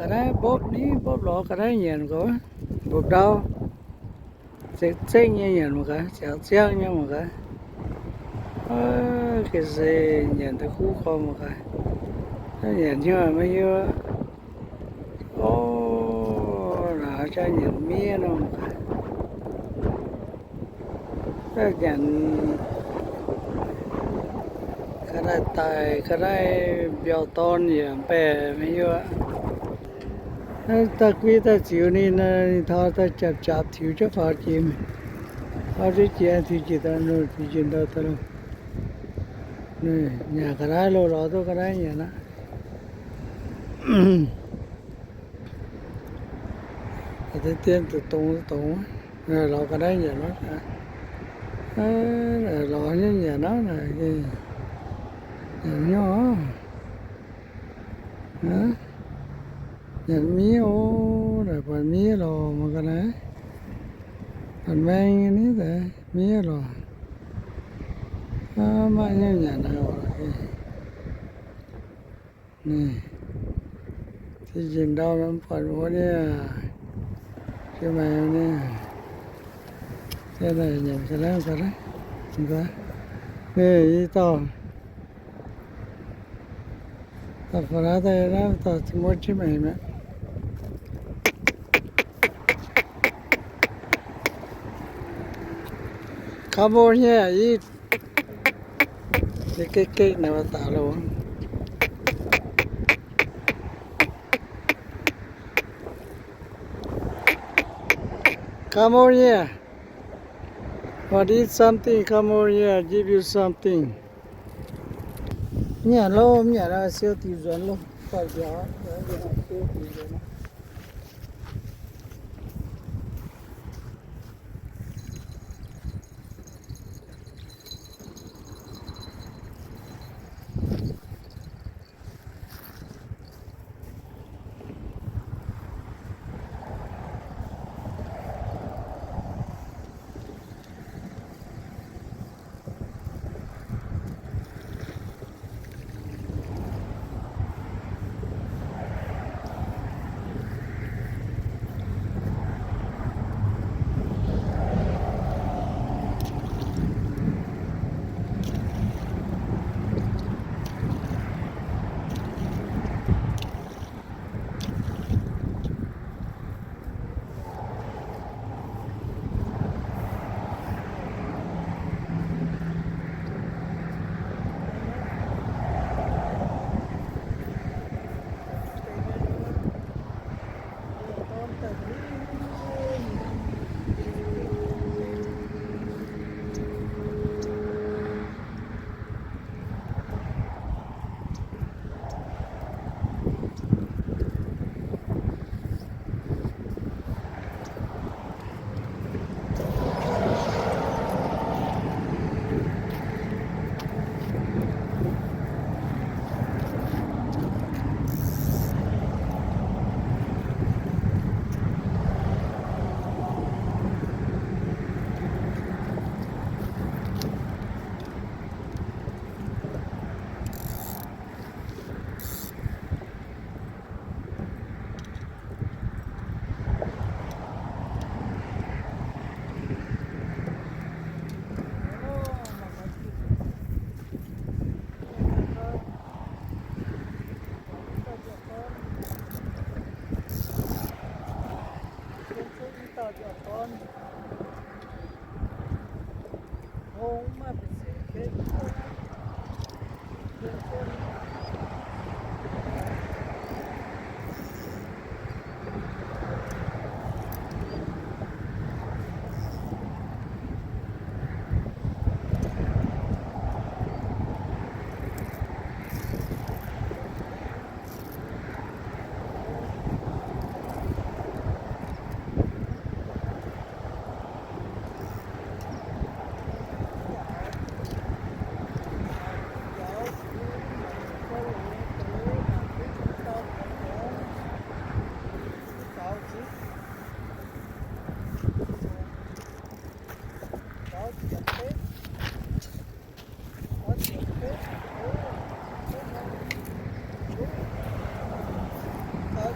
Ga'naaiv mbopv ni, mbopv lorz ga'naaiv nyanc gaax, mbopv ndau. Zengv zengv nyei nyanc mangc gaax, ziangx ziangv nyei mangc gaax. Ga'naaiv se nyanc da'kuv gorngv mangc gaax. Nyanc hnyouv maiv hiuv. O, naaiv jaax nyanc miev nor mangc gaax. Daaih nyanc ga'naaiv daic, ga'naaiv mbiauh dorn yaac mbaeqc maiv hiuv aqv. Naaiv daaih guiv daaih ziux ninh, ninh taux daaih japc japc tiux jienv faaux jiex mingh. Faaux jienv jiex, tiux jiex daaih, tiux jiex ndau daaih lo. Nyanc ga'naaiv lo, lorz duqv ga'naaiv nyanc aqv. Deix dien dongz dongz, lorz ga'naaiv nyanc aqv. Lorz nyei nyanc aqv, nyanc hnyouv. Nyanc miev oc, naaic buatc miev lorz mangc ga'naaiv. Buatc maeng nyei ni deix miev lorz. Maiv nyungc nyanc naaiv oc. Ninh, ti njiec ndau mv buatc wuov niaa, Chiang Mai niaa, nyanc ga'naaiv, ninh, i dauh, dauh faaux naaiv daaih, dauh muov Chiang Mai mi'aqv. Come over here, eat. Gek gek naaic mbuo daux loh. Come over here. Want eat something? Come over here, I give you something. Nyanc loh, nyanc loh, siou diuc nzuonx loh.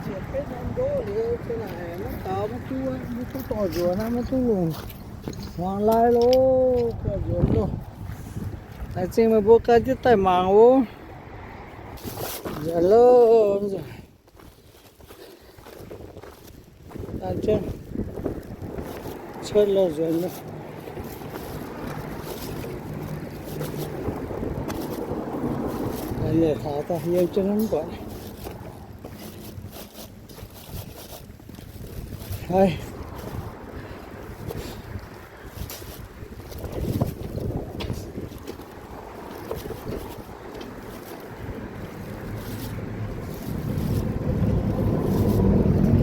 Ziepc betv norm ndoqv liuz, se naaic maiv gaux, maiv duqv, maiv duqv dorh nzuonx aqv, maiv duqv longc hmuangx lai loh, dorh nzuonx loh. Laengz zingh meih mbuo gan jienv daaih mangc oc. Nzuonx loh, nzuonx. Daan jienv cuotv loh, nzuonx loh. Daaih nyei taux daaih yiem jienv mv buatc. Haiz.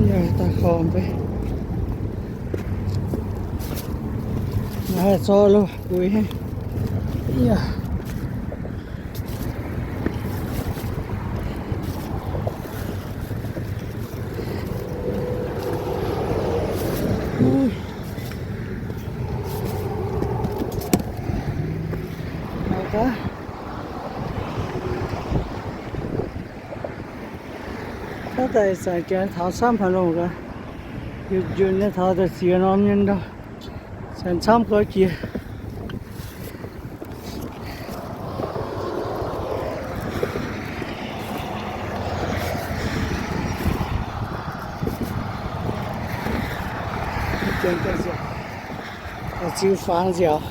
Yaac daaih horpc mv bei. Naaiv zorqv loh buix. Yaac. Mangc gaax. Naaiv daaih zanc janx taux camv haaix longc gaax. Njunh njunh nyei taux daaih ziex norm nyei ndau. Zanc camv gau jiex. Ziux faanx nziaauc.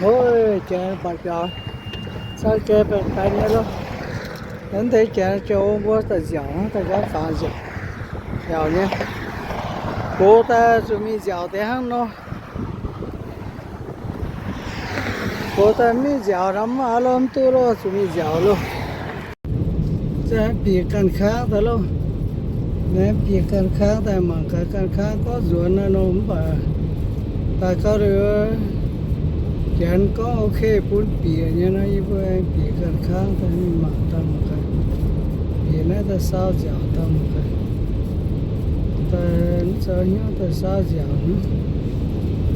Ov, janx baac biaux, caux gaengh baengh gaengh nyei loh. Naaiv deix janx joux mbuo daaih nziaauc hnangv, daaih nqaapv faanx nziaauc, nziaauc nyei. Gox daaih zuqc mingh nziaauc deix hnangv nor. Gox daaih mv mingh nziaauc nor mv aqv loh, mv duqv loh, zuqc mingh nziaauc loh. Za'gengh bieqc ganh kangv daaih loh. Naaiv bieqc ganh kangv daaih mangc gaax ganh kangv gorngv nzuonx naaiv nor mv baac daaih gauh liuz, janx gorngv ok bun bieqc nyei nor, yie mbuo aengx bieqc ganh kangv daaih mingh mangc daaih mangc gaax. Bieqc naaiv daaih saau nziaauc daaih mangc gaax. Daaih mv zoux hnyouv daaih saau nziaauc hnangv.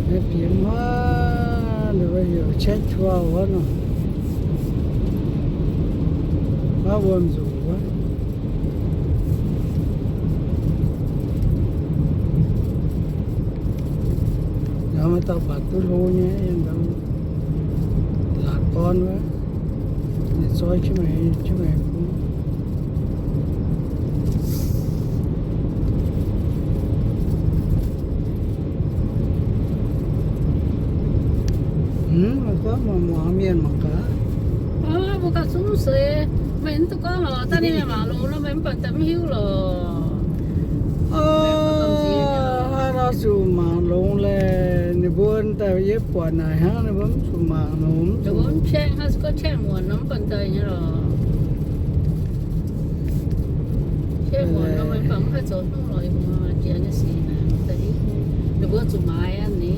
Naaiv bieqc hmuangv, ninh mbuo heuc แชะชัวร์ wuov nor. Maiv wuom nzunc wuov. Yaac maaih dauh mbatc duqv hlo nyei, yiem ndau laatc gorn wuov. Ninh zoi jienv maengx, jienv maengx bung. Mv, meih gorngv muangx mienh mangc gaax. Mbuo gauh zungv seix, meih mv duqv gorngv lorqc. Daaih ninh mingh mangc longx nor, meih mv baac daaih mv hiuv lorqc. Hnangv nor zuqc mangc longx laeh. Ninh mbuo daaih yie buatc naaic hnangv, ninh mbuo mv zuqc mangc longx, mv zuqc mv qangx hnangv, se gorngv qangx muonc nor mv baac daaih nyei lorqc. Qangx muonc nor meih baac mv haih zoux hnyouv lorqc, yie mbuo jiex nyei sic naaic, ninh mbuo zuqc maaiz aqv ni.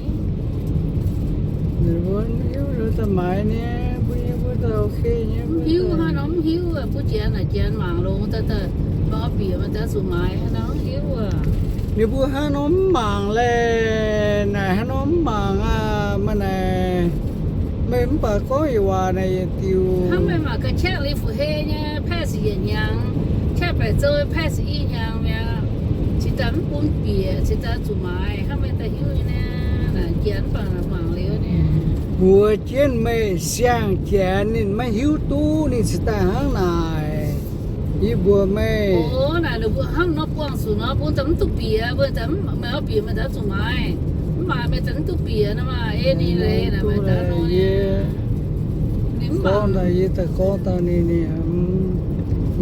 Ninh mbuo mv hiuv daaih maaiz nyei, mbuo nyei mbuo daaih ok nyei. Mv hiuv hnangv nor mv hiuv, mbuo jiex naaic jiex mangc longx daaih, daaih mv bieqc maaih daaih zuqc maaiz hnangv nor mv hiuv aqv. Ninh mbuo hnangv nor mv mangc laeh, naaic hnangv nor mv mangc aqv. Maaih naaic, meih mv baac gorngv yietc waac naaic yietc diuc. Hnangv meih mangc ga'qaeqv liuz fu-hei nyei, pass yietc hnyangx, qaqv baeqc zouv pass i hnyangx mi'aqv. Cingx daaih mv bun bieqc, cingx daaih zuqc maaiz, hnangv meih daaih hiuv nyei naaic, naaic janx mv baac mangc liuz nyei. Mbuox jienv meih siang-janx ninh maiv hiuv duqv ninh cingx daaih hnangv naaic. Yie mbuox meih. Ov, naaic ninh mbuo hnangv nor buangh zuqc nor, bun daaih mv duqv bieqc, bun daaih mv, meih oix bieqc meih daaih zuqc maaiz. Mv maaiz meih daaih mv duqv bieqc nor maah. Ei ninh leiz naaic meih daaih nor nyei. Ninh mv mangc. Gorngv daaih yie daaih gorngv daaih ninh, ninh,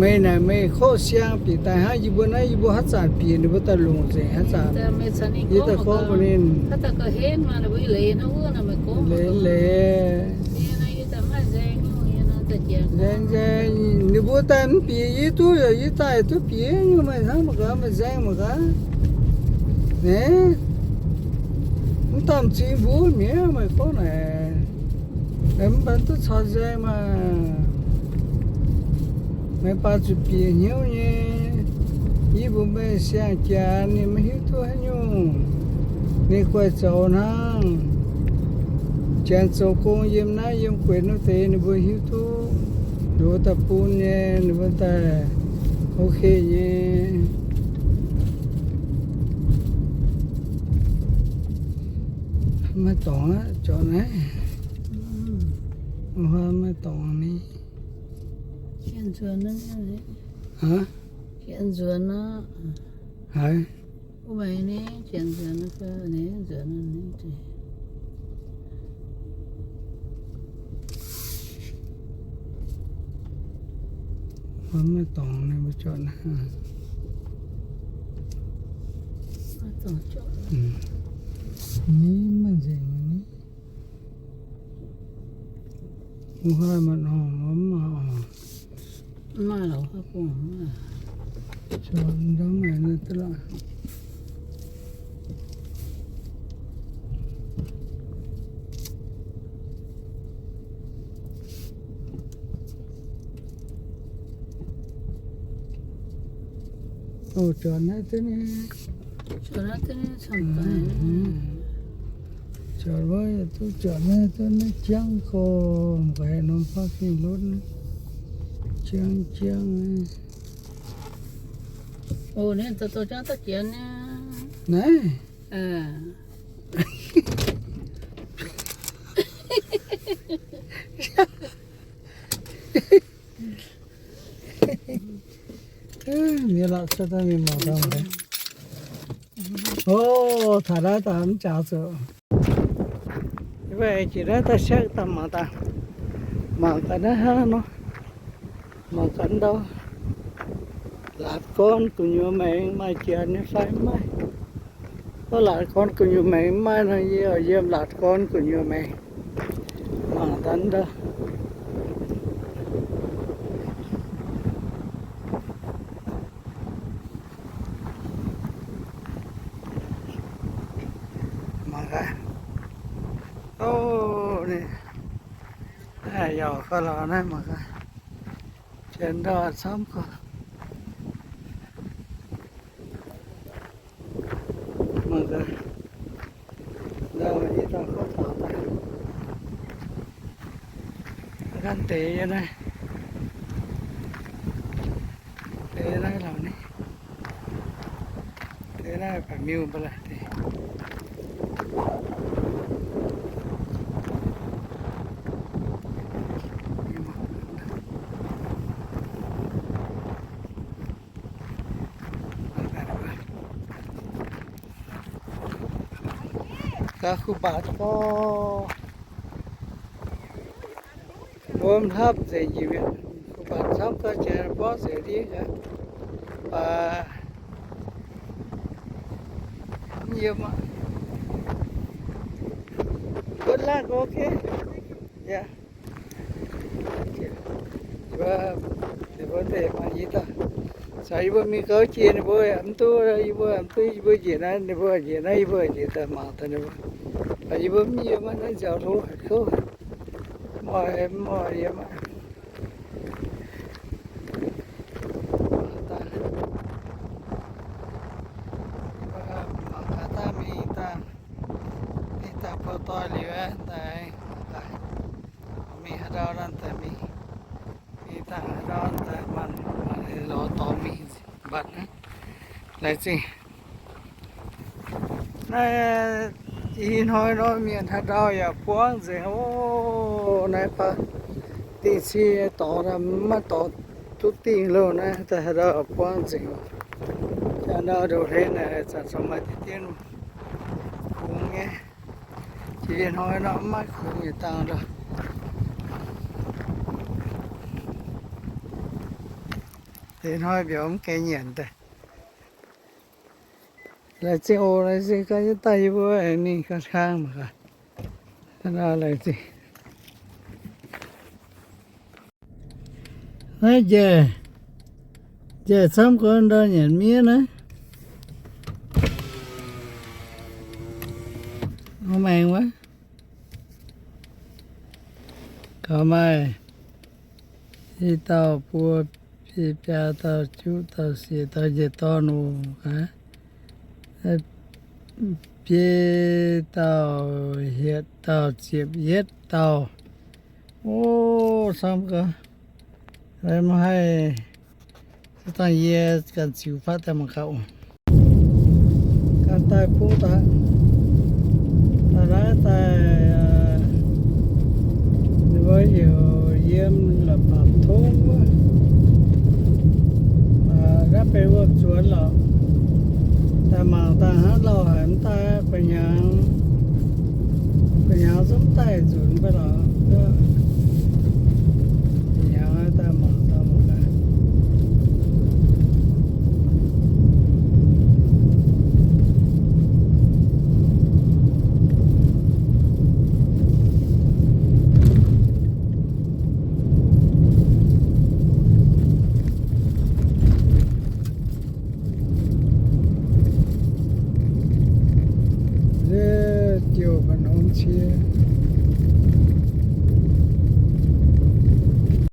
meih naaic meih kov siang bieqc daaih hnangv yie mbuo naaiv, yie mbuo haaix zanc bieqc ninh mbuo daaih longc nzengc haaix zanc. Yie daaih gorngv mbuox ninh. Leiz, leiz. Nzaeng, nzaeng, ninh mbuo daaih mv bieqc yie duqv, yaac yie daaih duqv bieqc nyungc, meih hnangv mangc gaax, meih nzaeng mangc gaax. Naaiv, mv daaih m'zing mbuov mi'aqv, meih gorngv naaic. Meih mv baac duqv caux nzaeng maah. Meih baac zuqc bieqc hnyouv nyei. Yie mbuox meih siang-janx ninh maiv hiuv duqv haaix nyungc. Ninh guaix zoux hnangv. Janx zoux gong yiem naaiv yiem gueix wuov deix ninh mbuo hiuv duqv, ninh mbuo daaih bun nyei, ninh mbuo daaih ok nyei. Maiv dorngx aqv, zorqv naaiv. Maiv dorngx ni. Haaix? Maiv dorngx ni, mbuo zorqv naaiv. Ni maiv nzengc ni. Mbuo hnoi maaih norm mv maaih oc. Mv maaih lorqc, haaix bung mv maaih. Zorqv ndorm naaic duqv lorqc. Oc, zorqv naaiv duqv nyei. Zorqv wuov yaac duqv, zorqv naaiv duqv, naaiv jangv gorngv, mv baac norm parking lot jangv jangv. Naaiv. Mienh lorqc, cuotv daaih mingh mangc gaax. O, taux naaiv daaih mv jaax zuqc. Yie mbuo jiex naaiv daaih siaqv daaih mangc daaih, mangc gaax naaiv hnangv nor, mangc gaax ndau. Laatc gorn gu'nyuoz maengx maaih jiex nyei fai mv maaih. Gorngv laatc gorn gu'nyuoz maengx mv maaih nor, yie oix yiem laatc gorn gu'nyuoz maengx mangc daaih ndau. Mangc gaax. O, ninh yaac faaux lorz naaiv mangc gaax. Janx ndau camv gorx. Mangc gaax. Ndau yie dauh gorngv taux daaih. Ganh deix yie naaiv, deix naaiv lorqc ni. Deix naaiv baac miuc mba'laqc deix. Gaax kuv mbatc gorx. Wuom hlapv nzengc njiec mienh, kuv mbatc camv gau jiex mborqv nzengc ndiev gaax. Baac mv yiem aqv. Good luck, okay? Yeah. Ninh mbuo, ninh mbuo deix mangc yie daaih. Caux yie mbuo mingh gauv jiex ninh mbuo yaac mv duqv, yie mbuo yaac mv duqv, yie mbuo njiec naaiv, ninh mbuo njiec naaiv, yie mbuo njiec daaih mangc daaih ninh mbuo. Baac yie mbuo mv yiem aqv, naaiv nziaaux hlo haic kouv. Mv oix, mv oix yiem aqv. Mangc gaax daaih mingh daaih, mingh daaih bou doic liuz daaih, mingh haaix ndau nor daaih mingh, mingh daaih haaix ndau daaih maanc, maanc lorz dorngx mingh mbatc naaiv. Laengz zingh. Naaiv ih hnoi nor mienh haaix ndau yaac buangv nzengc oc. Naaiv baac dingh cie dorngx maiv dorngx duqv dingh loh naaiv, haaix ndau buangv nzengc. Jaa ndau ndoqc hlen naaic zanc sou maaih deix dien kungx nyei. Jiex ih hnoi nor maiv kungx yietc dangh loh. Ih hnoi mbiauz mv gaengh nyanc daaih. Laengz zingh oc, laengz zingh gaax, yie daaih yie mbuo aengx mingh ganh kang mangc gaax. Laengz zingh. Naaiv njaih, njaih camv gorx ndau nyanc miev naaiv. Maengx wuov. Gauh maaih i dauh buo, biaa dauh, juqv dauh, siec dauh, njiec dorn oc. biei dauh, hietc dauh, ziepc yietv dauh. O, camv gaax. Maiv haih, se dangh yie ganh ziux fatv daaih mangc gaax. Ganh daaih bung daaih, daaih naaiv daaih, ninh mbuo heuc yiem la'bapc tongv wuov, naaiv benx wuom-zuonx lorqc. Daaih mangc daaih hnangv lauh haic mv daaih, gu'nyangx, gu'nyangx zungv daaih nzunc mv baac lorqc.